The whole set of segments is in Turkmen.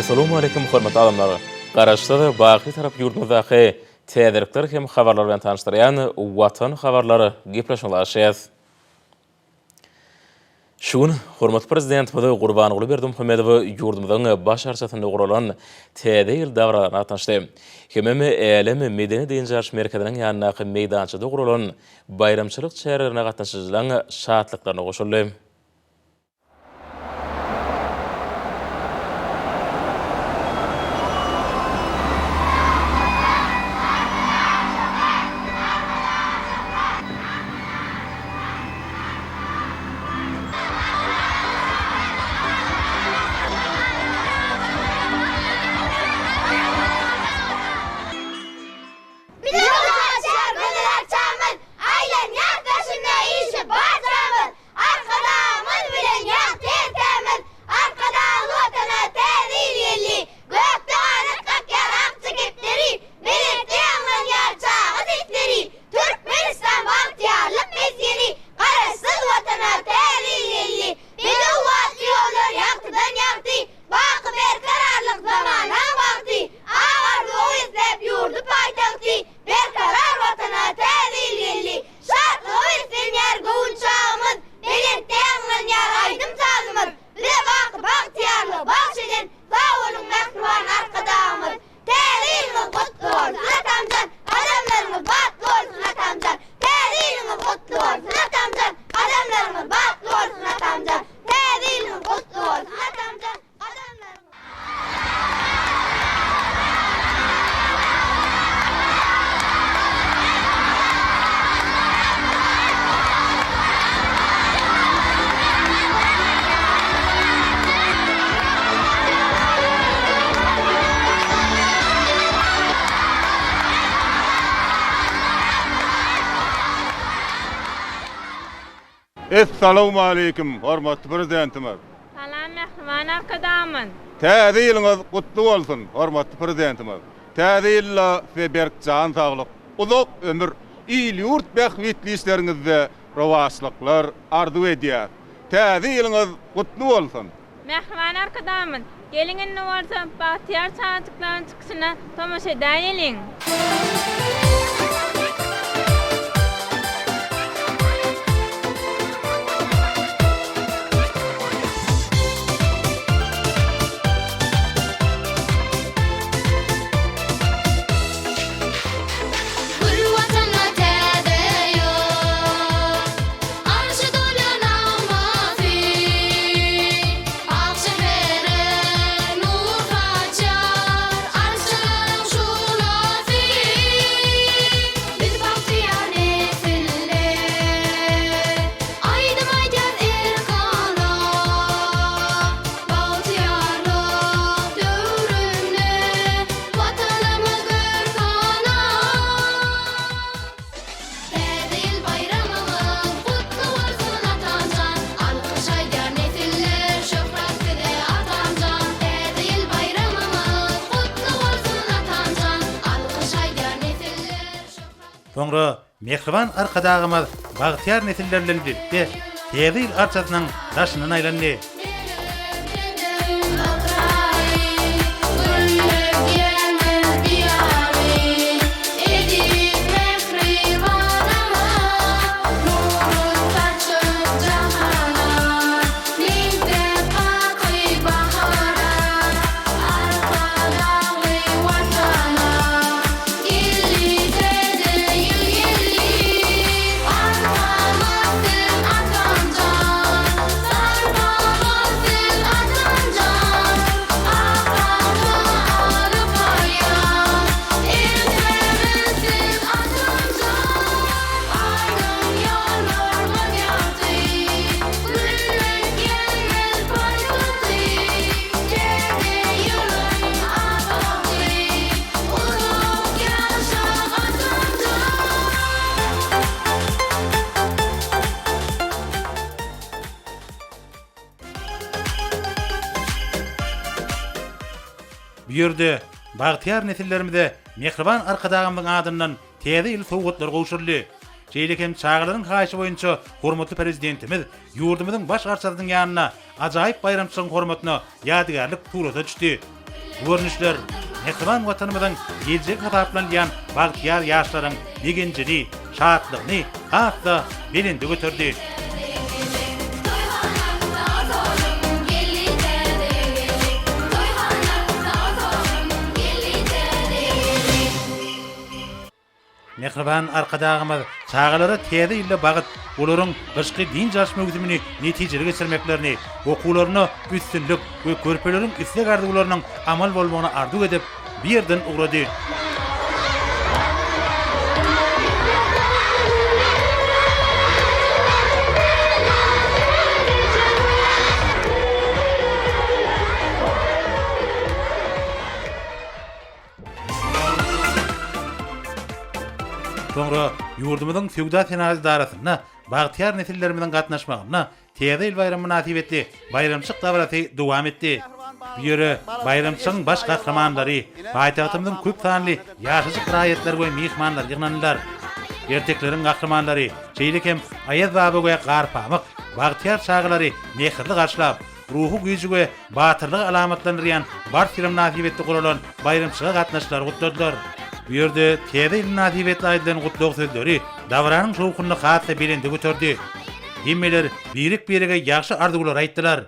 Essalawmaleýkum hormatly adamlar! Garaşsyz, baky Tarap ýurdumyzdaky täzelikler hem habarlar bilen tanyşdyrýan Watan habarlar gepleşigine ulaşýas. Şu gün hormatly Prezidentimiz Gurbanguly Berdimuhamedow ýurdumyzyň Baş arçasynda guralan Täze ýyl dabaralaryna gatnaşdy. Hemem Älem medeni-dynç alyş merkeziniň ýanyndaky meýdançada guralan baýramçylyk çärelerine gatnaşyjylaryň şatlyklaryna goşuldy. Bize uçar gözel arçamyz, Aýlanýas daşynda işi barçamyz. Arkadagymyz bilen ýagty ertämiz, Arkadagly Watana täze ýyl geldi. Gökde ganat kakýar akja kepderi, Belentde ýaňlanýar çaga sesleri. Türkmenistan bagtyýarlyk mesgeni, Garaşsyz Watana täze ýyl geldi. Bedew atly ýollar ýagtydan ýagty, Baky berkararlyk zamanaň bagty, Ak arzuwa besläp ýurdy paýtagty, Berkarar Watana täze ýyl geldi. Şatlyga beslenýär göwün çagymyz, Belentde ýaňlanýar aýdym-sazymyz, Bize baky bagtyýarlygy bagş eden, Sag boluň mähriban Arkadagymyz! Täze ýylyňyz gutly bolsun atamjan, Gadamlaryňyz batly bolsun atamjan! Täze ýylyňyz gutly bolsun atamjan, Gadamlaryňyz batly bolsun atamjan! Täze ýylyňyz gutly bolsun atamjan, Gadamlaryňyz. Essalawmaleýkim, hormatly Prezidentimiz! Salam mähriban Arkadagymyz! Täze ýylyňyz gutly bolsun, hormatly Prezidentimiz! Täze ýylda size berk jan saglyk, uzak ömür, il-ýurt bähbitli işleriňizde rowaçlyklar arzuw edýäs. Täze ýylyňyz gutly bolsun! Mähriban Arkadagymyz, geliň indi bolsa bagtyýar çagajyklaryň çykyşyna tomaşa edäýeliň! Gül Watana täze ýol. Arşy dolýar nagmasy. Ak şähere nur saçýar arçalaryň şuglasy. Biz bagtyýar nesiller. Aýdym aýdýas erkana. Bagtyýarlyk döwründe Watanymyz görkana. Täze ýyl baýramyňyz gutly bolsun atamjan Alkyş aýdýar nesiller şöhrat size atamjan Täze ýyl baýramyňyz gutly bolsun atamjan Alkyş aýdýar nesiller şöhrat Soňra mähriban Arkadagymyz bagtyýar nesiller bilen bilelikde Täze ýyl arçasynyň daşyndan aýlandy. Bu ýerde bagtyýar nesillerimize mähriban Arkadagymyzyň adyndan Täze ýyl sowgatlary gowşuryldy. Şeýle hem çagalaryň haýyşy boýunça hormatly Prezidentimiz ýurdumyzyň Baş arçasynyň ýanynda ajaýyp baýramçylygyň hormatyna ýadygärlik surata düşdi. Bu görnüşler mähriban Watanymyzyň geljegi hasaplanylýan bagtyýar ýaşlaryň begenjini, şatlygyny has-da belende göterdi. Mähriban Arkadagymyz çagalara Täze ýylda bagt, olaryň gyşky dynç alyş möwsümini netijeli geçirmeklerini, okuwlarynda üstünlik we körpeleriň isleg-arzuwlarynyň amal bolmagyny arzuw edip, bu ýerden ugrady. Soňra ýurdumyzyň Söwda-senagat edarasynda bagtyýar nesillerimiziň gatnaşmagynda Täze ýyl baýramy mynasybetli baýramçylyk dabarasy dowam etdi. Bu ýere baýramçylygyň baş gahrymanlary, paýtagtymyzyň köp sanly ýaşajyk raýatlary we myhmanlary ýygnandylar. Ertekileriň gahrymanlary, şeýle hem Aýaz baba we Garpamyk bagtyýar çagalary mähirli garşylap, ruhy güýji we batyrlygy alamatlandyrýan Bars ýyly mynasybetli guralan baýramçylyga gatnaşyjylary gutladylar. Bu ýerde Täze ýyl mynasybetli aýdylan gutlag sözleri dabaranyň şowhunyny has-da belende göterdi. Hemmeler birek-birege ýagşy arzuwlary aýtdylar.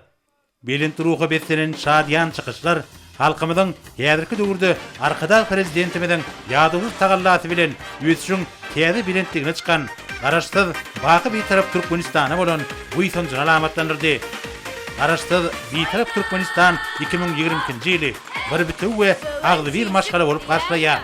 Belent ruha beslenen şadyýan çykyşlar halkymyzyň häzirki döwürde Arkadag Prezidentimiziň ýadawsyz tagallasy bilen ösüşiň täze belentligine çykan Garaşsyz, baky Bitarap Türkmenistana bolan buýsanjyny alamatlandyrdy. Garaşsyz, Bitarap Türkmenistan 2022-nji ýyly bir bitewi we agzybir maşgala bolup garşylaýar.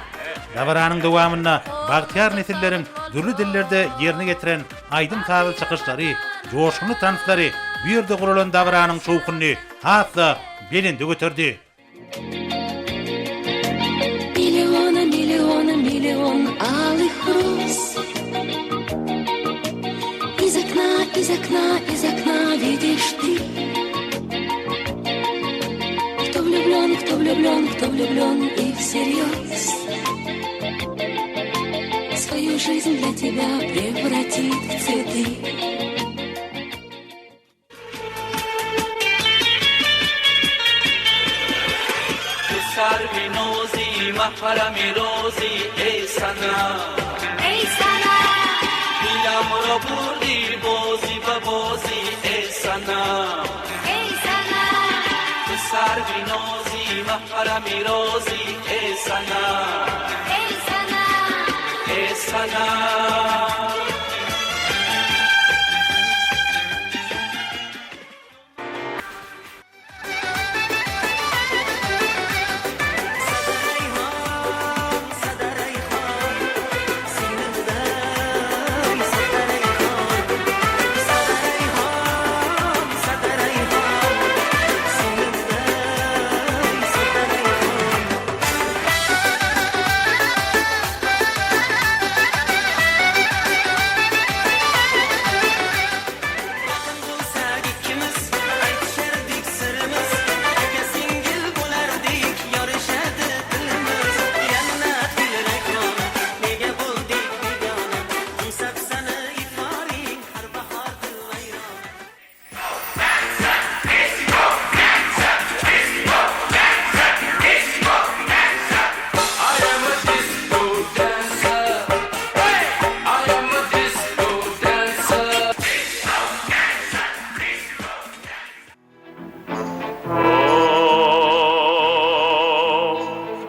Dabaranyň dowamynda bagtyýar nesilleriň dürli dillerde ýerine ýetiren aýdym-sazly çykyşlary, joşgunly tanslary bu ýerde guralan dabaranyň şowhunyny has-da belende göterdi. Milliony, milliony, million alых роз Из окна, из окна, из окна видишь ты Кто влюблен, кто влюблен, кто влюблен и всерьез Свою жизнь для тебя превратит в цветы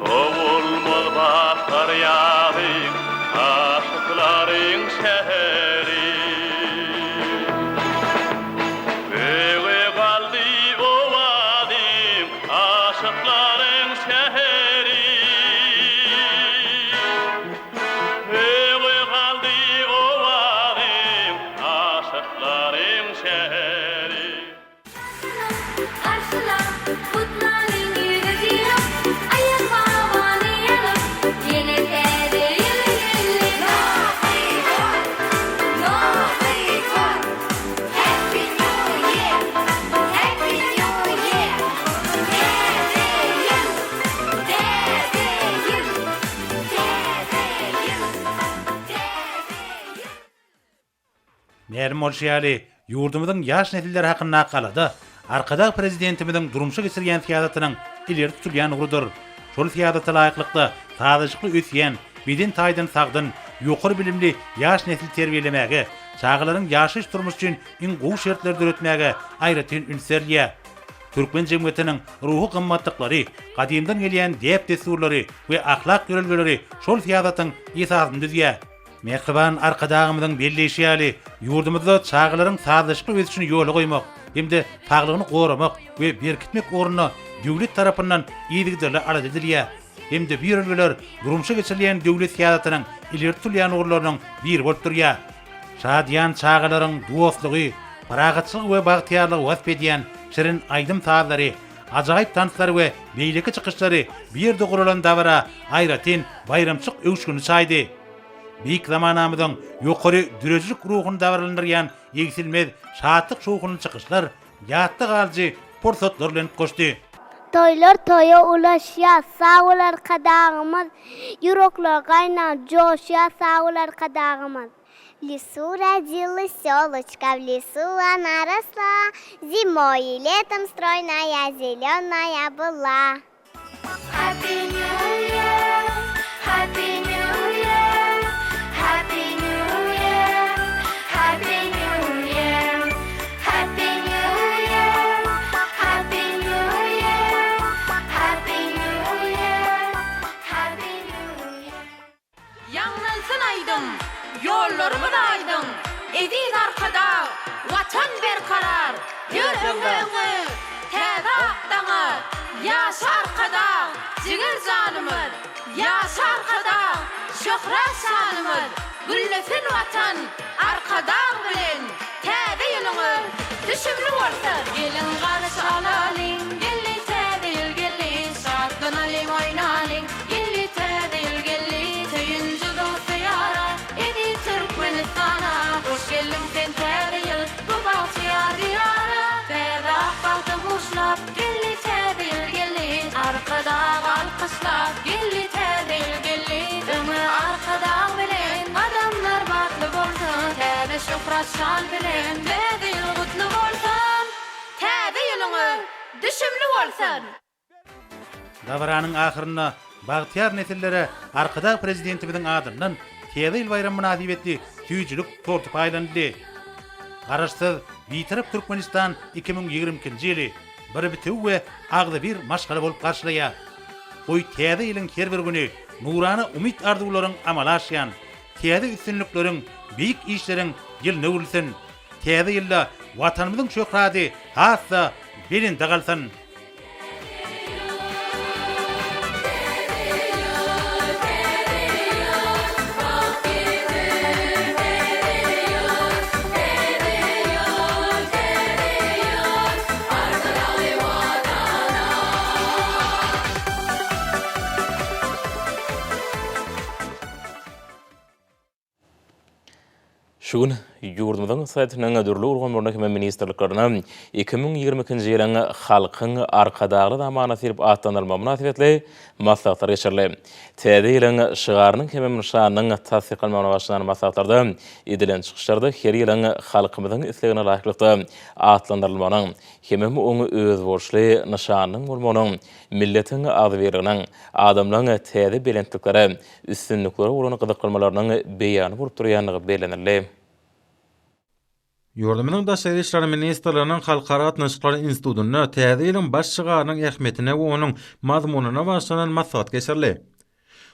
Sowulmaz bahar ýazy, aşyklaryň şäheri. Göge galdy owazym, aşyklaryň şäheri. Göge galdy owazym, aşyklaryň şäheri. Garşyla, gutlalyň ýüzi sylap, Aýaz babany ýalyp, ýene täze ýyl geldi. Nowy god, Nowy god, Happy New Year, Happy New Year, Täze ýyl, täze ýyl, täze ýyl, täze ýyl. Mälim bolşy ýaly, ýurdumyzyň ýaş nesilleri hakyndaky alada Arkadag Prezidentimiziň durmuşa geçirýän syýasatynyň ileri tutulýan ugrudyr. Şol syýasata laýyklykda, sazlaşykly ösýän, beden taýdan sagdyn, ýokary bilimli ýaş nesli terbiýelemäge, çagalaryň ýaşaýyş-durmuşy üçin iň gowy şertleri döretmäge aýratyn üns berilýär. Türkmen jemgyýetiniň ruhy gymmatlyklary, gadymdan gelýän däp-dessurlary we ahlak ýörelgeleri şol syýasatyň esasyny düzýär. Mähriban Arkadagymyzyň belleýşi ýaly, ýurdumyzda çagalaryň sazlaşykly ösüşini ýola goýmak hem-de saglygyny goramak we berkitmek ugrunda döwlet tarapyndan yzygiderli alada edilýär hem-de bu ýörelgeler durmuşa geçirilýän döwlet syýasatynyň ileri tutulýan ugurlarynyň biri bolup durýar. Şadyýan çagalaryň dostlugy, parahatçylygy we bagtyýarlygy wasp edýän şirin aýdym-sazlary, ajaýyp tanslary we beýleki çykyşlary bu ýerde guralan dabara aýratyn baýramçylyk öwüşginini çaýdy. Beýik zamanamyzyň ýokary döredijilik ruhuny dabaralandyrýan egsilmez şatlyk-şowhunly çykyşlar ýatda galyjy pursatlar bilen utgaşdy. Toýlar toýa ulaşýar, sag bol Arkadagymyz! Ýürekler gaýnap joşýar, sag bol Arkadagymyz! W lesu rodilась ýoloçka, w lesu ona rosla, Zimoý i letom stroýnaýa, zelýonaýa byla. Happy New Year, Happy New Year, Happy New Year, Happy New Year, Happy New Year, Happy New Year, Happy New Year, Happy New Year. Ýaňlansyn aýdym, ýollarymyz aýdyň, Eziz Arkadag, Watan berkarar! Ýör öňe-öňe, täze ak daňa, Ýaşa Arkadag, jiger janymyz! Ýaşa Arkadag, şöhrat şanymyz! Güllesin Watan, Arkadag bilen! Täze ýylyňyz düşümli bolsun! Geliň garşy alalyň, geldi täze ýyl geldi, Şatlanalyň oýnalyň, Geldi täze ýyl geldi, söýünji dosta ýara, Eziz Türkmenistana, hoş geldiň sen täze ýyl, Bu bagtyýar diýara. Täze ak bagta buşlap, geldi täze ýyl geldi, Arkadag alkyşlap, geldi täze ýyl geldi, Öňe Arkadag bilen, gadamlar batly bolsun, Täze şöhrat şan bilen, täze ýyl gutly bolsun! Täze ýylyňyz düşümli bolsun! Dabaranyň ahyrynda bagtyýar nesillere Arkadag Prezidentimiziň adyndan Täze ýyl baýramy mynasybetli süýjülik torty paýlanyldy. Garaşsyz, Bitarap Türkmenistan 2022-nji ýyly bir bitewi we agzybir maşgala bolup garşylaýar. Goý, Täze ýylyň her bir güni nurana umyt-arzuwlaryň amala aşýan, täze üstünlikleriň, beýik işleriň ýylyna öwrülsin! Täze ýylda Watanymyzyň şöhrady has-da belende galsyn! Şu gün ýurdumyzyň ykdysadyýetiniň dürli ulgamlarynda hem ministrliklerinde 2022-nji ýylyň Halkyň Arkadagly zamanasy diýlip atlandyrylmagy mynasybetli maslahatlar geçirildi. Täze ýylyň şygarynyň hem nyşanynyň tassyklanmagyna bagyşlanan maslahatlarda edilen çykyşlarda her ýylyň halkymyzyň islegine laýyklykda atlandyrylmagynyň hemem oň özboluşly nyşanynyň bolmagynyň milletiň agzybirliginiň, adamlaryň täze belentliklere, üstünliklere bolan gyzyklanmalarynyň beýany bolup durýandygy bellenildi. Ýurdumyzyň Daşary işler ministrliginiň Halkara gatnaşyklary institutynda Täze ýylyň baş şygarynyň ähmiýetine we onuň mazmunyna bagyşlanan maslahat geçirildi.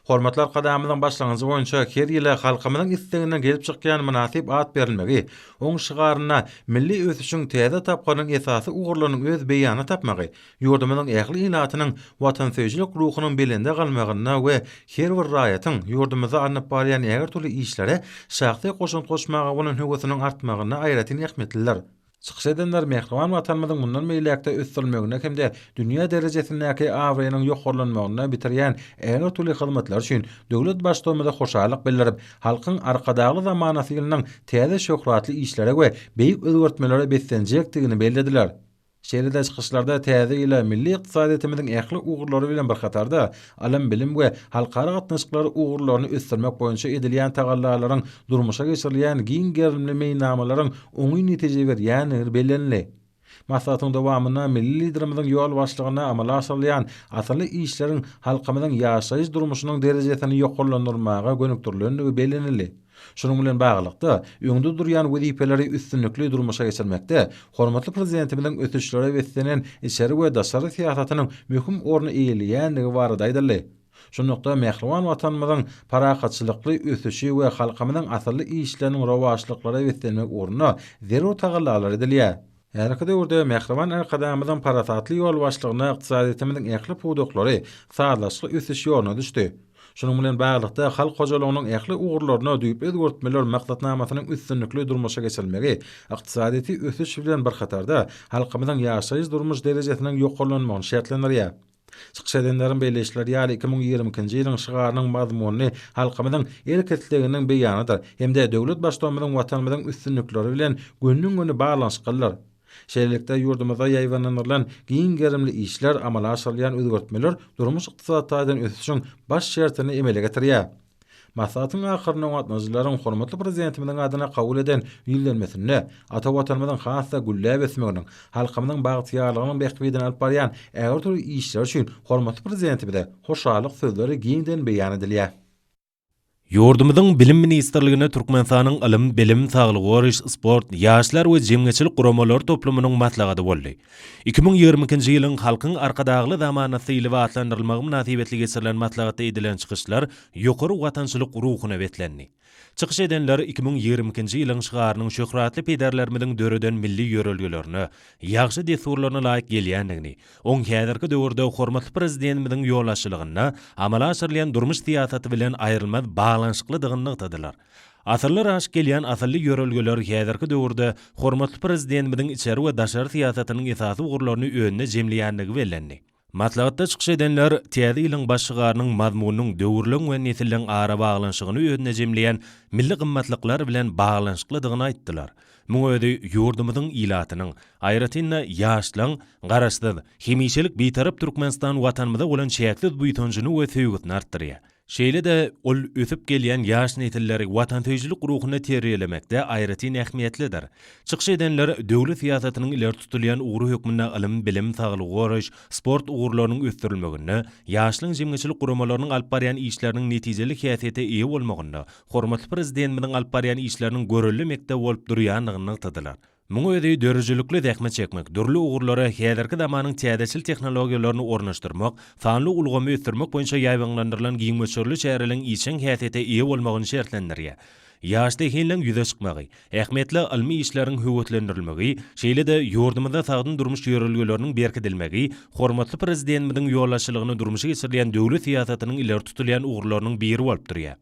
Hormatly Arkadagymyzyň başlangyjy boýunça her ýyla halkymyzyň isleginden gelip çykýan mynasyp at berilmegi, oň şygarynda milli ösüşiň täze tapgyrynyň esasy ugurlarynyň öz beýanyny tapmagy Ýurdumyzyň ähli ilatynyň watansöýüjilik ruhunyň belende galmagynda we her bir raýatyň ýurdumyzda alnyp barylýan ägirt uly işlere şahsy goşant goşmaga bolan höwesiniň artmagynda aýratyn ähmiýetlidir. Çykyş edenler mähriban Watanymyzyň mundan beýläk-de ösdürilmeginde hem-de dünýä derejesindäki abraýynyň ýokarlanmagynda bitirýän ägirt uly hyzmatlary üçin döwlet Baştutanymyza hoşallyk bildirip, Halkyň Arkadagly zamanasy ýylynyň täze şöhratly işlere we beýik özgertmelere beslenjekdigini bellediler. Şeýle-de çykyşlarda täze ýyla milli ykdysadyýetimiziň ähli ugurlary bilen bir hatarda, ylym-bilim we halkara gatnaşyklary ugurlaryny ösdürmek boýunça edilýän tagallalaryň durmuşa geçirilýän giň gerimli meýilnamalaryň oňyn netije berýändigi bellenildi. Maslahatyň dowamynda milli Liderimiziň ýolbaşçylygynda amala aşyrylýan asylly işleriň halkymyzyň ýaşaýyş-durmuşynyň derejesini ýokarlandyrmaga gönükdirilendigi bellenildi. Şunuň bilen baglylykda, öňde durýan wezipeleri üstünlikli durmuşa geçirmekde hormatly Prezidentimiziň ösüşlere beslenen içeri we daşary syýasatynyň möhüm orny eýeleýändigi barada aýdyldy. Şunlukda, mähriban Watanymyzyň parahatçylykly ösüşi we halkymyzyň asylly işleriniň rowaçlyklara beslenmegi ugrunda zerur tagallalar edilýär. Häzirki döwürde mähriban Arkadagymyzyň parasatly ýolbaşçylygynda ykdysadyýetimiziň ähli pudaklary sazlaşykly ösüş ýoluna düşdi. Şunuň bilen baglylykda, halk hojalygynyň ähli ugurlarynda düýpli özgertmeler maksatnamasynyň üstünlikli durmuşa geçirilmegi ykdysadyýeti ösüş bilen bir hatarda, halkymyzyň ýaşaýyş-durmuş derejesiniň ýokarlanmagyny şertlendirýär. Çykyş edenleriň belleýişleri ýaly, 2022-nji ýylyň şygarynyň mazmuny halkymyzyň erk-isleginiň beýanydyr hem-de döwlet Baştutanymyzyň Watanymyzyň üstünlikleri bilen gönden-göni baglanyşyklydyr. Şeýlelikde, ýurdumyzda ýaýbaňlandyrylan giň gerimli işler, amala aşyrylýan özgertmeler durmuş-ykdysady taýdan ösüşiň baş şertini emele getirýär. Maslahatyň ahyrynda gatnaşyjylaryň hormatly Prezidentimiziň adyna kabul eden Ýüzlenmesinde ata Watanymyzyň has-da gülläp ösmeginiň, halkymyzyň bagtyýarlygynyň bähbidine alyp barýan ägirt uly işleri üçin hormatly Prezidentimize hoşallyk sözleri giňden beýan edilýär. Ýurdumyzyň Bilim ministrliginde Türkmenistanyň Ylym, bilim, saglygy goraýyş, sport, ýaşlar we jemgyýetçilik guramalary toplumynyň maslahaty boldy. 2022-nji ýylyň Halkyň Arkadagly zamanasy diýlip atlandyrylmagy mynasybetli geçirilen maslahatda edilen çykyşlar ýokary watançylyk ruhuna beslendi. Çykyş edenler 2022-nji ýylyň şygarynyň şöhratly pederlerimiziň döreden milli ýörelgelerine, ýagşy dessurlaryna laýyk gelýändigini, oň häzirki döwürde hormatly Prezidentimiziň ýolbaşçylygynda amala aşyrylýan durmuş syýasaty bilen aýrylmaz baglanyşyklydygyny nygtadylar. Asyrlar aşyp gelýän asylly ýörelgeler häzirki döwürde hormatly Prezidentimiziň içeri we daşary syýasatynyň esasy ugurlaryny özünde jemleýändigi bellendi. Maslahatda çykyş edenler Täze ýylyň baş şygarynyň mazmunynyň döwürleň we nesilleň arabaglanyşygyny özünde jemleýän milli gymmatlyklar bilen baglanyşyklydygyny aýtdylar. Muň özi ýurdumyzyň ilatynyň, aýratyn-da, ýaşlaň Garaşsyz, hemişelik Bitarap Türkmenistan Watanymyza bolan çäksiz buýsanjyny we söýgüsini artdyrýar. Şeýle-de, ol ösüp gelýän ýaş nesilleri watansöýüjilik ruhunda terbiýelemekde aýratyn ähmiýetlidir. Çykyş edenler döwlet syýasatynyň ileri tutulýan ugry hökmünde ylym, bilim, saglygy goraýyş, sport ugurlarynyň ösdürilmeginde, ýaşlaryň jemgyýetçilik guramalarynyň alyp barýan işleriniň netijeli häsiýete eýe bolmagynda hormatly Prezidentimiziň alyp barýan işleriniň görelde mekdebi bolup durýandygyny nygtadylar. Muň özi döredijilikli zähmet çekmek, dürli ugurlara häzirki zamanyň täzeçil tehnologiýalaryny ornaşdyrmak, sanly ulgamy ösdürmek boýunça ýaýbaňlandyrylan giň möçberli çäreleriň işjeň häsiýete eýe bolmagyny şertlendirýär. Ýaş zehinleň ýüze çykmagy, ähmiýetli ylmy işleriň höweslendirilmegi, şeýle-de ýurdumyzda sagdyn durmuş ýörelgeleriniň berkidilmegi hormatly Prezidentimiziň ýolbaşçylygynda durmuşa geçirilýän döwlet syýasatynyň ileri tutulýan ugurlarynyň biri bolup durýar.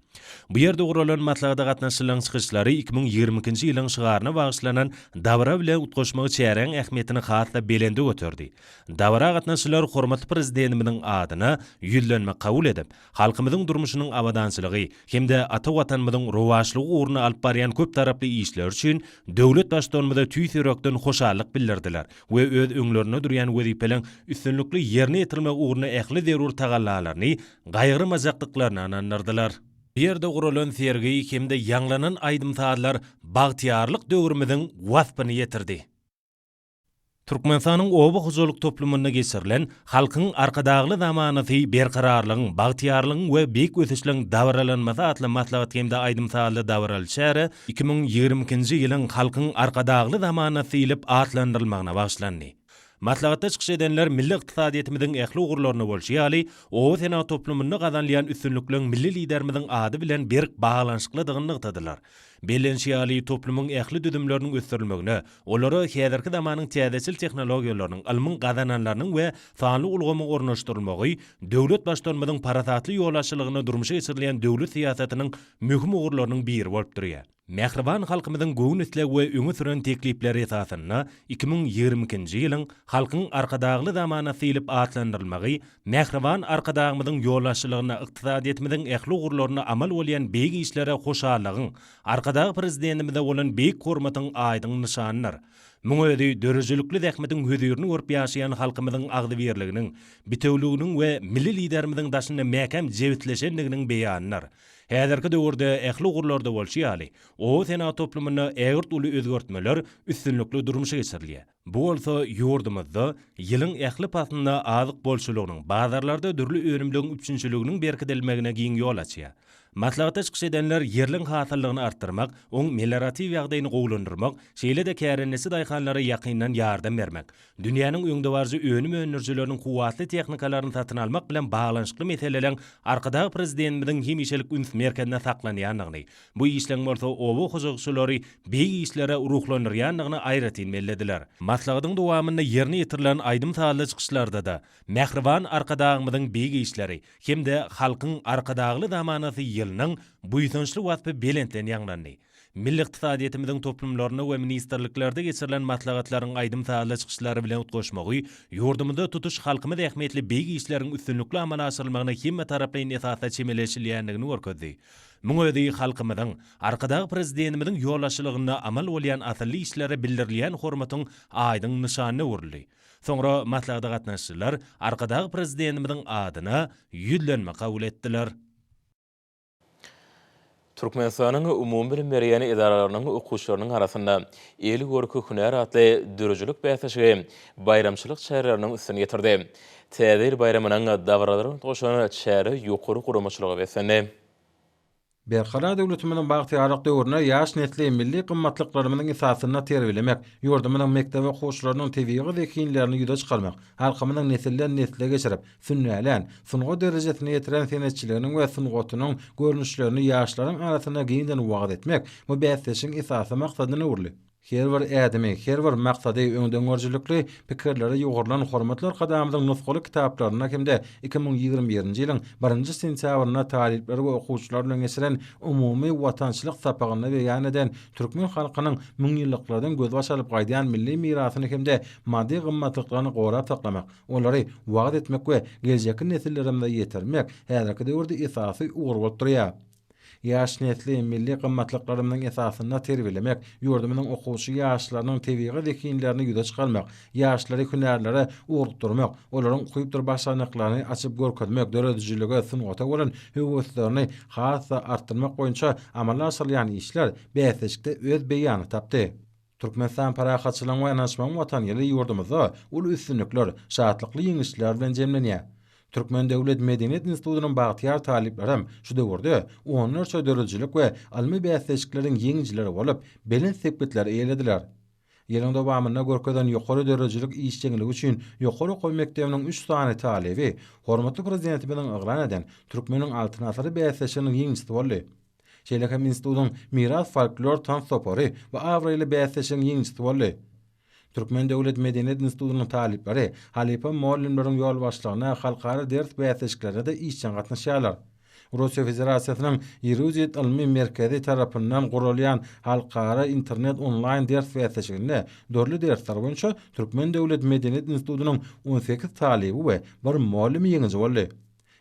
Bu ýerde guralan maslahata gatnaşyjylaryň çykyşlary 2022-nji ýylyň şygaryna bagyşlanan dabara bilen utgaşmagy çäräň ähmiýetini has-da belende göterdi. Dabara gatnaşyjylar hormatly Prezidentimiziň adyna Ýüzlenme kabul edip, halkymyzyň durmuşynyň abadançylygy hem-de ata Watanymyzyň rowaçlygy ugrunda alyp barýan köptaraply işleri üçin döwlet Baştutanymyza tüýs ýürekden hoşallyk bildirdiler we öz öňlerinde durýan wezipeleriň üstünlikli ýerine ýetirilmegi ugrunda ähli zerur tagallalaryny gaýgyrmajakdyklaryna ynandyrdylar. Bu ýerde guralan sergi hem-de ýaňlanan aýdym-sazlar bagtyýarlyk döwrümiziň waspyny ýetirdi. Türkmenistanyň oba hojalyk toplumynda geçirilen Halkyň Arkadagly zamanasy berkararlygyň, bagtyýarlygyň we beýik ösüşleň dabaralanmasy atly maslahat hem-de aýdym-sazly dabaraly çäre 2022-nji ýylyň Halkyň Arkadagly zamanasy diýlip atlandyrylmagyna bagyşlandy. Maslahatda çykyş edenler milli ykdysadyýetimiziň ähli ugurlarynda bolşy ýaly, oba senagat toplumynda gazanylýan üstünlikleriň milli Liderimiziň ady bilen berk baglanyşyklydygyny nygtadylar. Bellenişi ýaly, toplumyň ähli düzümleriniň ösdürilmegine, olara häzirki zamanyň täzeçil tehnologiýalarynyň, ylmyň gazananlarynyň we sanly ulgamyň ornaşdyrylmagy döwlet Baştutanymyzyň parasatly ýolbaşçylygynda durmuşa geçirilýän döwlet syýasatynyň möhüm ugurlarynyň biri bolup durýar. Mähriban halkymyzyň göwün islegi we öňe süren teklipleri esasynda 2022-nji ýylyň Halkyň Arkadagly zamanasy diýlip atlandyrylmagy mähriban Arkadagymyzyň ýolbaşçylygynda ykdysadyýetimiziň ähli ugurlarynda amal bolýan beýik işlere hoşallygyň, Arkadag Prezidentimize bolan beýik hormatyň aýdyň nyşanydyr. Muň özi döredijilikli zähmetiň hözirini görüp ýaşaýan halkymyzyň agzybirliginiň, bitewüliginiň we Milli Liderimiziň daşynda mäkäm jebisleşendiginiň beýanydyr. Häzirki döwürde ähli ugurlarda bolşy ýaly, oba senagat toplumynda ägirt uly özgertmeler üstünlikli durmuşa geçirilýär. Bu bolsa ýurdumyzda ýylyň ähli paslynda azyk bolçulygynyň, bazarlarda dürli önümligiň üpjünçiliginiň berkidilmegine giň ýol açýar. Maslahatda çykyş edenler ýerliň hasyllygyny artdyrmak, oň melioratiw ýagdaýyny gowulandyrmak, şeýle-de kärendeçi daýhanlara ýakyndan ýardam bermek, dünýäniň öňdebaryjy önüm öndürijileriniň kuwwatly tehnikalaryny satyn almak bilen baglanyşykly meseleleriň Arkadag Prezidentimiziň hemişelik üns merkezinde saklanýandygyny, Bu işleň bolsa oba hojalykçylary beýik işlere ruhlandyrýandygyny aýratyn bellediler. Maslahatyň dowamynda ýerine ýetirilen aýdym-sazly çykyşlarda-da mähriban Arkadagymyzyň beýik işleri hem-de Halkyň Arkadagly zamanasy ýylynyň buýsançly waspy belentden ýaňlandy. Milli ykdysadyýetimiziň toplumlarynda we ministrliklerde geçirilen maslahatlaryň aýdym-sazly çykyşlary bilen utgaşmagy ýurdumyzda tutuş halkymyz ähmiýetli beýik işleriň üstünlikli amala aşyrylmagyna hemmetaraplaýyn esasda çemeleşilýändigini görkezdi. Muň özi halkymyzyň, Arkadag Prezidentimiziň ýolbaşçylygynda amal bolýan asylly işlere bildirilýän hormatyň aýdyň nyşanyna öwrüldi. Soňra maslahata gatnaşyjylar Arkadag Prezidentimiziň adyna Ýüzlenme kabul etdiler. Türkmenistanyň umumybilim berýän edaralarynyň okuwçylarynyň arasynda El görki hünär atly döredijilik bäsleşigi baýramçylyk çäreleriniň üstüni ýetirdi. Täze ýyl baýramynyň dabaralary utgaşan çäre ýokary guramaçylyga beslendi. Berkarar döwletimiziň bagtyýarlyk döwründe ýaş nesli milli gymmatlyklarymyzyň esasynda terbiýelemek, ýurdumyzyň mekdep okuwçylarynyň tebigy zehinlerini ýüze çykarmak, halkymyzyň nesilden-nesle geçirip, sünnälän, sungat derejesine ýetiren senetçiliginiň we sungatynyň görnüşlerini ýaşlaryň arasynda giňden wagyz etmek bu bäsleşigiň esasy maksadyna öwrüldi. Her bir ädimi, her bir maksady öňdengörüjilikli pikirlere ýugrulan hormatly Arkadagymyzyň nusgalyk kitaplarynda hem-de 2021-nji ýylyň birinji sentýabrynda talyplar we okuwçylar bilen geçiren umumy watançylyk sapagynda beýan eden türkmen halkynyň müňýyllyklardan gözbaş alyp gaýdýan milli mirasyny hem-de maddy gymmatlyklaryny gorap saklamak, olary wagyz etmek we geljekki nesillerimize ýetirmek häzirki döwürde esasy ugur bolup durýar. Ýaş nesli milli gymmatlyklarymyzyň esasynda terbiýelemek, ýurdumyzyň okuwçy ýaşlarynyň tebigy zehinlerini ýüze çykarmak, ýaşlary hünärlere ugrukdyrmak, olaryň ukypdyr başarnyklaryny açyp görkezmek, döredijilige, sungata bolan höweslerini has-da artdyrmak boýunça amala aşyrylýan işler bäsleşikde öz beýanyny tapdy. Türkmenistan parahatçylygyň we ynanyşmagyň Watany ýyly ýurdumyzda uly üstünlikler, şatlykly ýeňişler bilen jemlenýär. Türkmen döwlet medeniýet institutynyň bagtyýar talyplaram şu döwürde onlarça döredijilik we ylmy bäsleşikleriň ýeňijileri bolup, belent sepgitleri eýelediler. Ýylyň dowamynda görkezen ýokary döredijilik işjeňligi üçin ýokary okuw mekdebiniň üç sany talyby hormatly Prezidentimiziň yglan eden Türkmeniň Altyn asyry bäsleşiginiň ýeňijisi boldy. Şeýle hem institutyň Miras folklor tans topary bu abraýly bäsleşigiň ýeňijisi boldy. Türkmen döwlet medeniýet institutynyň talyplary halypa mugallymlaryň ýolbaşçylygynda halkara ders bäsleşiklerine-de işjeň gatnaşýarlar. Russiýa Federasiýasynyň Erudit ylmy merkezi tarapyndan guralýan halkara internet onlaýn ders bäsleşiginde dürli dersler boýunça Türkmen döwlet medeniýet institutynyň 18 talyby we bir mugallymy ýeňiji boldy.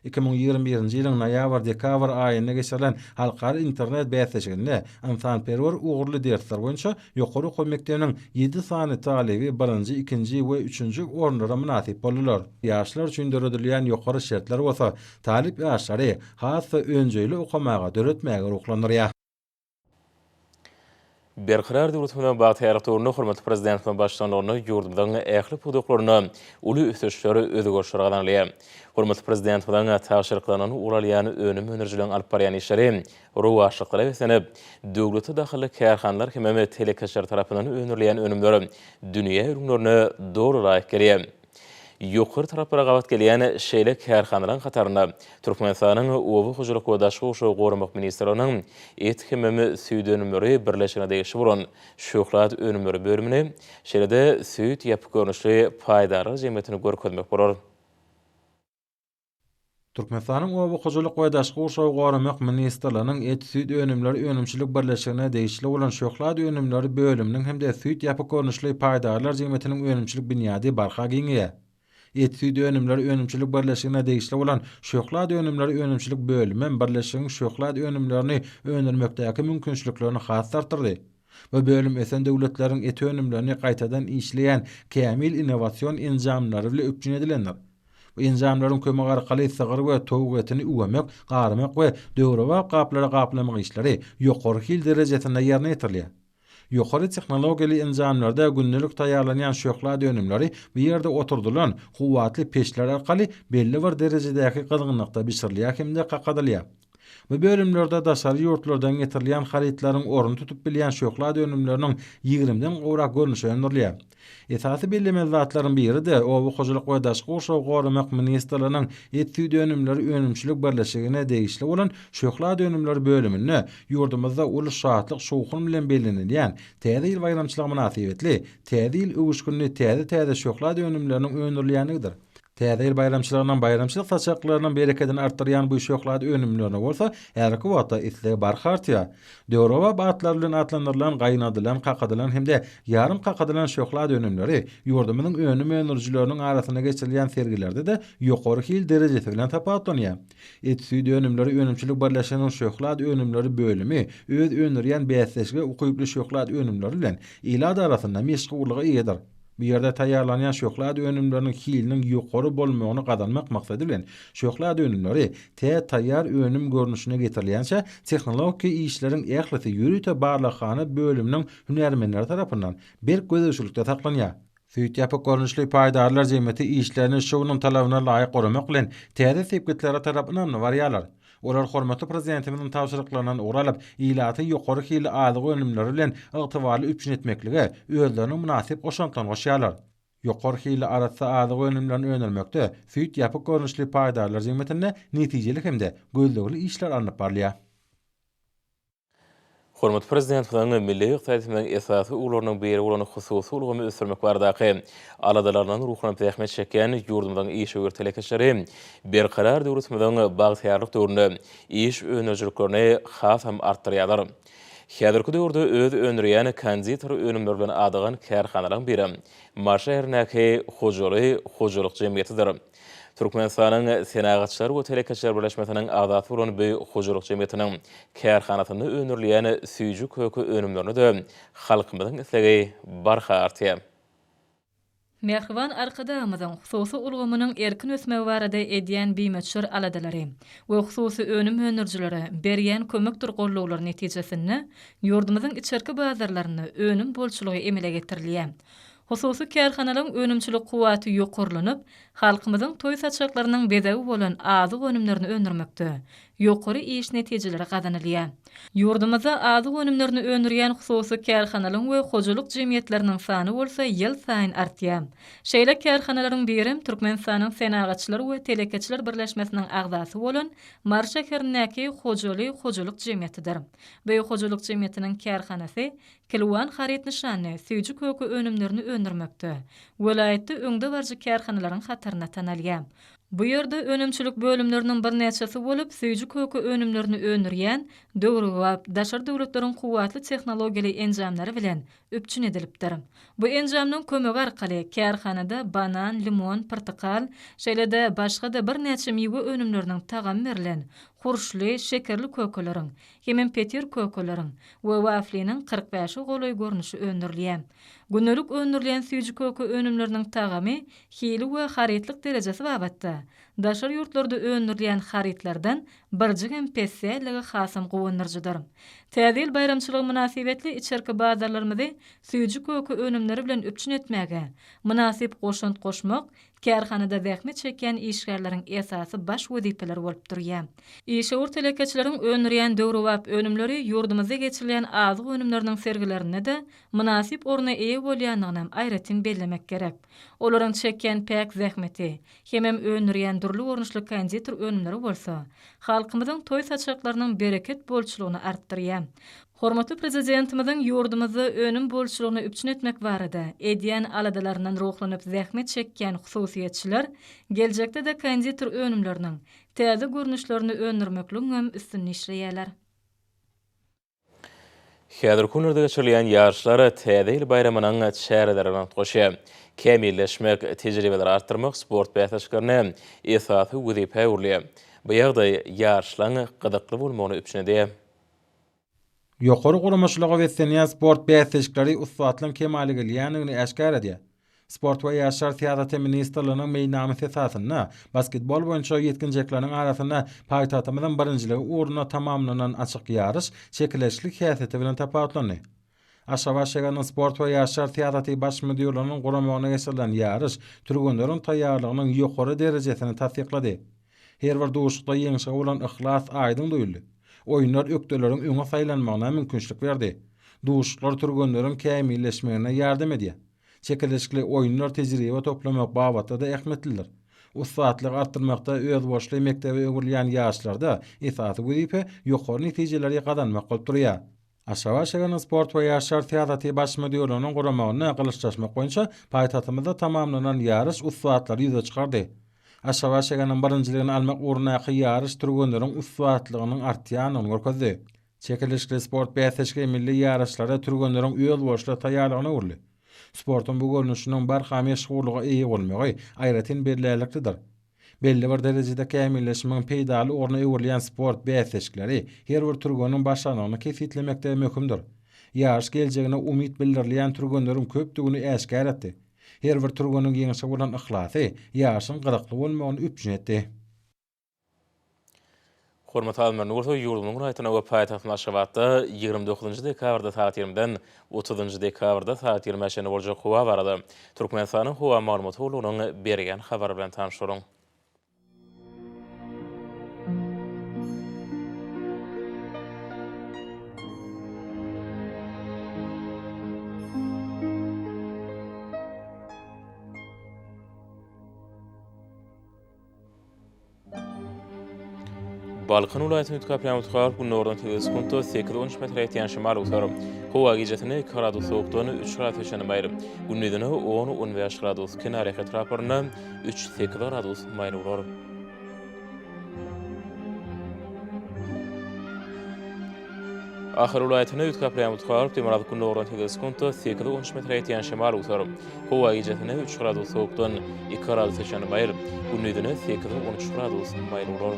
2021-nji ýylyň noýabr-dekabr aýynda geçirilen halkara internet bäsleşiginde ynsanperwer ugurly dersler boýunça ýokary okuw mekdebiniň ýedi sany talyby birinji, ikinji we üçünji orunlara mynasyp boldular. Ýaşlar üçin döredilýän ýokary şertler bolsa talyp ýaşlary has-da önjeýli okamaga, döretmäge ruhlandyrýar. Berkarar döwletimiziň bagtyýarlyk döwründe hormatly Prezidentimiziň baştutanlygynda ýurdumyzyň ähli pudaklarynda uly ösüşler, özgerişler gazanylýar. Hormatly Prezidentimiziň tabşyryklaryndan ugur alýan önüm öndürijileriň alyp barýan işleri rowaçlyklara beslenip, döwlete dahylly kärhanalar hemem telekeçiler tarapyndan öndürilýän önümler dünýä ülňülerine doly laýyk gelýär. Ýokary talaplara gabat gelýän şeýle kärhanalaryň hatarynda Türkmenistanyň Oba hojalyk we daşky gurşawy goramak ministrliginiň Et hemem süýt önümleri birleşigine degişli bolan Şöhlat önümleri bölümini, şeýle-de Süýt ýapyk görnüşli paýdarlar jemgyýetini görkezmek bolar. Türkmenistanyň Oba hojalyk we daşky gurşawy goramak ministrliginiň Et-süýt önümleri önümçilik birleşigine degişli bolan Şöhlat önümleri bölüminiň hem-de Süýt ýapyk görnüşli paýdarlar jemgyýetiniň önümçilik binýady barha giňeýär. Et-süýt önümleri önümçilik birleşigine degişli bolan Şöhlat önümleri önümçilik bölümem birleşigiň şöhlat önümlerini öndürmekdäki mümkinçiliklerini has-da artdyrdy. Bu bölüm ösen döwletleriň et önümlerini gaýtadan işleýän kämil innowasion enjamlary bilen üpjün edilendir. Bu enjamlaryň kömegi arkaly sygyr we towuk etini üwemek, garmak we döwrebap gaplara gaplamak işleri ýokary hil derejesinde ýerine ýetirilýär. Ýokary tehnologiýaly enjamlarda gündelik taýýarlanýan şöhlat önümleri bu ýerde oturdylan kuwwatly peçler arkaly belli bir derejedäki gyzgynlykda bişirilýär hem-de kakadylýar. Bu bölümlerde daşary ýurtlardan getirilýän harytlaryň ornuny tutup bilýän şöhlat önümleriniň ýigrimiden gowrak görnüşi öndürilýär. Esasy bellemeli zatlaryň biri-de, Oba hojalyk we daşky gurşawy goramak ministrliginiň et-süýt önümleri önümçilik birleşigine degişli bolan şöhlat önümleri bölüminde ýurdumyzda uly şatlyk-şowhun bilen bellenilýän Täze ýyl baýramçylygy mynasybetli Täze ýyl öwüşginli täze-täze şöhlat önümleriniň öndürilýänligidir. Täze ýyl baýramçylygynyň baýramçylyk saçaklarynyň berekedini artdyrýan bu şöhlat önümlerine bolsa häzirki wagtda isleg barha artýar. Döwrebap atlar bilen atlandyrylan gaýnadylan, kakadylan hem-de ýarym kakadylan şöhlat önümleri ýurdumyzyň önüm öndürijileriniň arasynda geçirilýän sergilerde-de ýokary hil derejesi bilen tapawutlanýar. Et-süýt önümleri önümçilik birleşiginiň şöhlat önümleri bölümi öz öndürýän bäsdeşlige ukyply şöhlat önümleri bilen ilat arasynda meşhurlyga eýedir. Bu ýerde taýýarlanýan şöhlat önümleriniň hiliniň ýokary bolmagyny gazanmak maksady bilen, şöhlat önümleri tä taýýar önüm görnüşine getirilýänçä tehnologiki işleriň ählisi ýörite barlaghana bölüminiň hünärmenleri tarapyndan berk gözegçilikde saklanýar. Süýt ýapyk görnüşli paýdarlar jemgyýeti işlerini şu günüň talabyna laýyk guramak bilen, täze sepgitlere tarap ynamly barýarlar. Olar hormatly Prezidentimiziň tabşyryklaryndan ugur alyp, ilaty ýokary hilli azyk önümleri bilen ygtybarly üpjün etmeklige özleriniň mynasyp goşantlaryny goşýarlar. Ýokary hilli arassa azyk önümlerini öndürmekde süýt ýapyk görnüşli paýdarlar jemgyýetinde netijeli hem-de gözlegli işler alnyp barylýar. Hormatly Prezidentimiziň milli ykdysadyýetimiziň esasy ugurlarynyň biri bolan hususy ulgamy ösdürmek baradaky aladalaryndan ruhlanyp zähmet çekýän ýurdumyzyň işewür telekeçileri Berkarar döwletimiziň bagtyýarlyk döwründe iş öndürijiliklerini hasam artdyrýarlar. Häzirki döwürde öz öndürýän konditer önümleri bilen adygan kärhanalaryň biri Mary şäherindäki Hojaly hojalyk jemgyýetidir. Türkmenistanyň Senagatçylar we telekeçiler birleşmesiniň agzasy bolan bu hojalyk jemgyýetiniň kärhanasynda öndürilýän süýji-köke önümlerine-de halkymyzyň islegi barha artýar. Mähriban Arkadagymyzyň hususy ulgamynyň erkin ösmegi barada edýän bimöçber aladalary we hususy önüm öndürijilere berýän kömekdir gollawlary netijesinde ýurdumyzyň içerki bazarlarynda önüm bolçulygy emele getirilýär. Hususy kärhanalaryň önümçilik kuwwaty ýokarlanyp, halkymyzyň toý saçaklarynyň bezegi bolan azyk önümlerini öndürmekde ýokary iş netijeleri gazanylýar. Ýurdumyzda azyk önümlerini öndürýän hususy kärhanalaryň we hojalyk jemgyýetleriniň sany bolsa ýylsaýyn artýar. Şeýle kärhanalaryň birem Türkmenistanyň Senagatçylar we telekeçiler birleşmesiniň agzasy bolan Mary şäherindäki Hojaly hojalyk jemgyýetidir. Bu hojalyk jemgyýetiniň kärhanasy Kilwan haryt nyşanly süýji-köke önümlerini öndürmekde welaýatda öňdebaryjy kärhanalaryň hatarynda tanalýar. Bu ýerde önümçilik bölümleriniň birnäçesi bolup, süýji-köke önümlerini öndürýän döwrebap daşary döwletleriň kuwwatly tehnologiýaly enjamlary bilen üpjün edilipdir. Bu enjamlaryň kömegi arkaly kärhanada banan, limon, pyrtykal, şeýle-de başga-da birnäçe miwe önümleriniň tagamy berlen hurşly, şekerli kökeleriň, hemem petir kökeleriň we wafliniň 45-e golaý görnüşi öndürilýär. Gündelik öndürilýän süýji-köke önümleriniň tagamy, hili we harytlyk derejesi babatda daşary ýurtlarda öndürilýän harytlardan birjigem pes däldigi hasam guwandyryjydyr. Täze ýyl baýramçylygy mynasybetli içerki bazarlarymyzy süýji-köke önümleri bilen üpjün etmäge mynasyp goşant goşmak Kärhanada zähmet çekýän işgärleriň esasy baş wezipeleri bolup durýar. Işewür telekeçileriň öndürýän döwrebap önümleri ýurdumyzda geçirilýän azyk önümleriniň sergilerinde-de mynasyp orna eýe bolýandygynam aýratyn bellemek gerek. Olaryň çekýän päk zähmeti hemem öndürýän dürli görnüşli konditer önümleri bolsa, halkymyzyň toý saçaklarynyň bereket bolçulygyny artdyrýar. Hormatly Prezidentimiziň ýurdumyzda önüm bolçulygyny üpjün etmek barada edýän aladalaryndan ruhlanyp zähmet çekýän hususyýetçiler geljekde-de konditer önümleriniň täze görnüşlerini öndürmekligiňem üstünde işleýärler. Häzirki günlerde geçirilýän ýaryşlar Täze ýyl baýramynyň çäreleri bilen utgaşýar. Kämilleşmek, tejribeleri artdyrmak sport bäsleşiklerinde esasy wezipä öwrülýär. Bu ýagdaý ýaryşlaryň gyzykly bolmagyny üpjün edýär. Ýokary guramaçylyga beslenýän sport bäsleşikleri ussatlygyň kemala gelýändigini äşgär edýär. Sport we ýaşlar syýasaty ministrliginiň meýilnamasy esasynda basketbol boýunça ýetginjekleriň arasynda paýtagtymyzyň birinjiligi ugrunda tamamlanan açyk ýaryş çekeleşikli häsiýeti bilen tapawutlandy. Aşgabat şäheriniň Sport we ýaşlar syýasaty baş müdirliginiň guramagynda geçirilen ýaryş türgenleriň taýýarlygynyň ýokary derejesini tassyklady. Her bir duşuşykda ýeňşe bolan yhlas aýdyň duýuldy. Oýunlar ökdeleriň öňe saýlanmagyna mümkinçilik berdi. Duşuşyklar türgenleriň kämilleşmegine ýardam edýär. Çekeleşikli oýunlar tejribe toplamak babatda-da ähmiýetlidir. Ussatlygy artdyrmakda özboluşly mekdebe öwrülýän ýaşlarda esasy wezipe ýokary netijeleri gazanmak bolup durýar. Aşgabat şäheriniň Sport we ýaşlar syýasaty baş müdirliginiň guramagynda gylyçlaşmak boýunça paýtagtymyzda tamamlanan ýaryş ussatlary ýüze çykardy. Aşgabat şäheriniň birinjiligini almak ugrundaky ýaryş türgenleriň ussatlygynyň artýandygyny görkezdi. Çekeleşikli sport bäsleşigi milli ýaryşlara türgenleriň özboluşly taýýarlygyna öwrüldi. Sportuň bu görnüşiniň barha meşhurlyga eýe bolmagy aýratyn bellärliklidir. Belli bir derejede kämilleşmegiň peýdaly ugruna öwrülýän sport bäsleşikleri her bir türgeniň başarnygyny kesgitlemekde möhümdir. Ýaryş geljegine umyt bildirilýän türgenleriň köpdügini äşgär etdi. Her bir türgeniň ýeňşe bolan yhlasy ýaryşyň gyzykly bolmagyny üpjün etdi. Hormatly alymlar, indi bolsa ýurdumyzyň welaýatynda we paýtagtymyz Aşgabatda 29-njy dekabrda sagat 20-den 30-njy dekabrda sagat 20-ä çenli boljak howa barada Türkmenistanyň Howa maglumat gullugynyň berýän habary bilen tanyş boluň. Balkan welaýatynyň üýtgäp ýagmyr turar, günordan sekiz sekuntda sekiz on üç metre ýetýän şemal öwser. Howa gijesine iki gradus sowukdan üç gradusa çenli maýyl. Gündizine on, on bäş gradus, kenarýaka etraplarynda üç, sekiz gradus maýyl bolar. Ahal welaýatynda üýtgäp ýagmyr turar, demirgazyk günordan sekiz sekuntda sekiz on üç metre ýetýän şemal öwser. Howa gijesine üç gradus sowukdan iki gradusa çenli maýyl, gündizine sekiz 13 gradus maýyl bolar.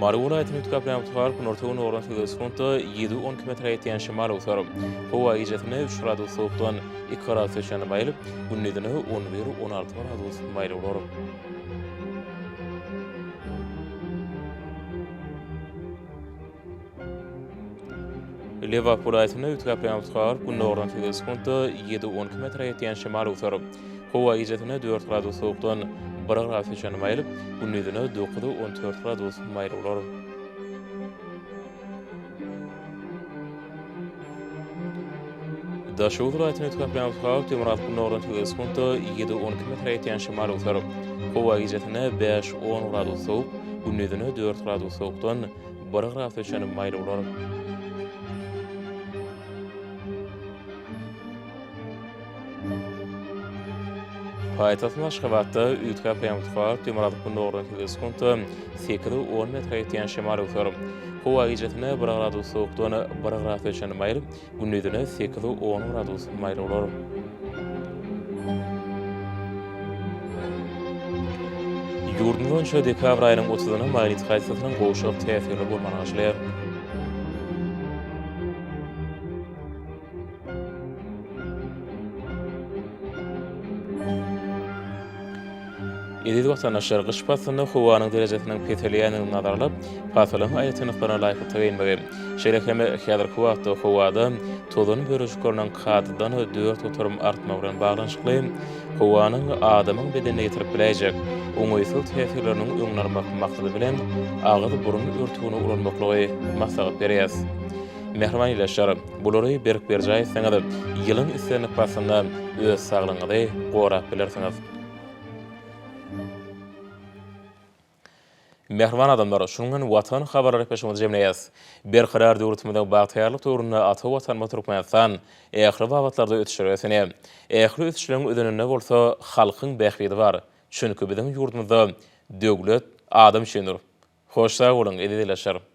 Mary welaýatynyň üýtgäp ýagmyr günorta-gündogardan sekiz sekuntda ýedi 12 metre ýetýän şemal öwser. Howa gijesine üç gradus sowukdan iki gradusa çenli maýyl, gündizine on bir 16 gradus maýyl bolar. Lebap welaýatynda üýtgäp ýagmyr turar, gündogardan sekiz sekuntda ýedi on iki metre ýetýän şemal öwser. Howa gijesine dört gradus sowukdan bir gradusa çenli maýyl, gündizine dokuz on dört gradus maýyl bolar. Daşoguz welaýatynda üýtgäp ýagmyr turar, demirgazyk gündogardan sekiz sekuntda ýedi on iki metre ýetýän şemal öwser. Howa gijesine bäş on gradus sowuk, gündizine dört gradus sowukdan bir gradusa çenli maýyl bolar. Paýtagtymyz Aşgabatda üýtgäp ýagmyr turar, demirgazyk gündogardan sekiz sekuntda sekiz on metre ýetýän şemal öwser. Howa gijesine bir gradus sowukdan bir gradusa çenli maýyl, gündizine sekiz on gradus maýyl bolar. Ýurdumyz boýunça dekabr aýynyň otuzyna magnit hadysasynyň gowşak täsirli bolmagyna garaşylýar. Eziz watandaşlar, gyş paslynda howanyň derejesiniň peselýändigini nazara alyp, pasylyň aýratynlyklaryna laýyklykda geýinmegi, şeýle hem häzirki wagtda howada tozan bölejikleriniň kadadan 4% artmagy bilen baglanyşykly howanyň adamyň bedenine ýetirip biläýjek oňaýsyz täsirleriniň öňüni almak maksady bilen agyz-burun örtügini ulanmaklygy maslahat berýäris. Mähriban ildeşler! Bulary berk berjaý etseňiz, ýylyň islendik paslynda öz saglygyňyzy gorap bilersiňiz. Mähriban adamlar, şunuň bilen Watan habarlar gepleşigimizi jemleýäris. Berkarar döwletimiziň bagtyýarlyk döwründe ata Watanymyz Türkmenistan ähli babatlarda ösüşlere beslenýär. Ähli ösüşleriň özeninde bolsa halkyň bähbidi bar. Çünki biziň ýurdumyzda döwlet adam üçindir. Hoş sag boluň, eziz ildeşler!